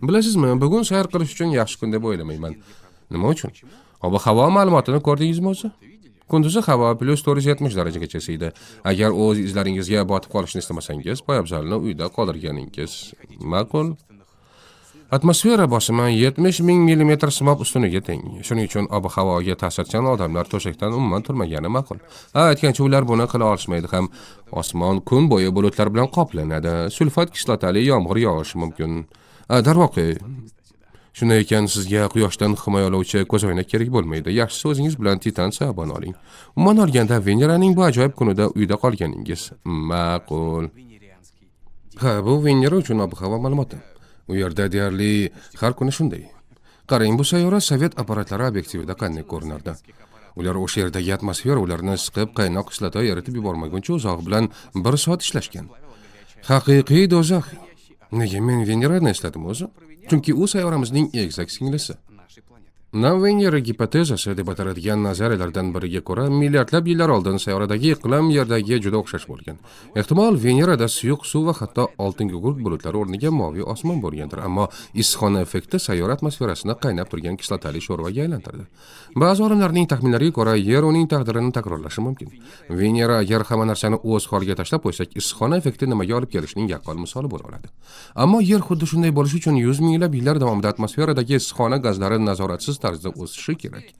Bilasizmi, bugun sayr qilish uchun yaxshi kun deb o'ylamayman. Nima uchun? Ob-havo ma'lumotini ko'rdingizmi o'zi? Kunduzi havo +470 darajagacha isiydi. Agar o'z izlaringizga botib qolishni istamasangiz, poyabzalni uyda qoldirganingiz ma'qul. Atmosfera bosimi 70 ming millimetr simob ustuniga teng. Shuning uchun ob-havoga ta'sirchan odamlar to'shakdan umuman turmagani ma'qul. Ha, aytgancha, ular buni qila olishmaydi ham. Osmon kun bo'yi bulutlar bilan qoplanadi. Sulfat kislotali yomg'ir yog'ishi mumkin. Darvoqe, shunday ekan, sizga quyoshdan himoyalovchi ko'zoynak kerak bo'lmaydi. Yaxshisi, o'zingiz bilan titan soyabon oling. Umuman olganda, Veneraning bu ajoyib kunida uyda qolganingiz ma'qul. Ha, bu Venera uchun ob-havo ma'lumoti. U yerda deyarli har kuni shunday. Qarang, bu sayyora sovet apparatlari obyektivida qanday ko'rinardi. Ular o'sha yerdagi atmosfera ularni siqib, qaynoq kislota eritib yubormaguncha uzog'i bilan bir soat ishlashgan. Haqiqiy do'zax. Nega men Venerani esladim o'zi? Chunki u sayyoramizning egizak singlisi. Na Venera gipotezasi deb ataladigan nazariyalardan biriga ko'ra, milliardlab yillar oldin sayyoradagi iqlim Yerdagiga juda o'xshash bo'lgan. Ehtimol, Venerada suyuq suv va hatto oltin gugurt bulutlari o'rniga moviy osmon bo'lgandir, ammo issiqxona effekti sayyora atmosferasini qaynab turgan kislotali sho'rvaga aylantirdi. Ba'zi olimlarning taxminlariga ko'ra, Yer uning taqdirini takrorlashi mumkin. Venera, agar hamma narsani o'z holiga tashlab qo'ysak, issiqxona effekti nimaga olib kelishining yaqqol misoli bo'la oladi. Ammo Yer xuddi shunday bo'lishi uchun yuz minglab yillar davomida atmosferadagi issiqxona gazlari nazoratsiz tarzda o'sishi kerak.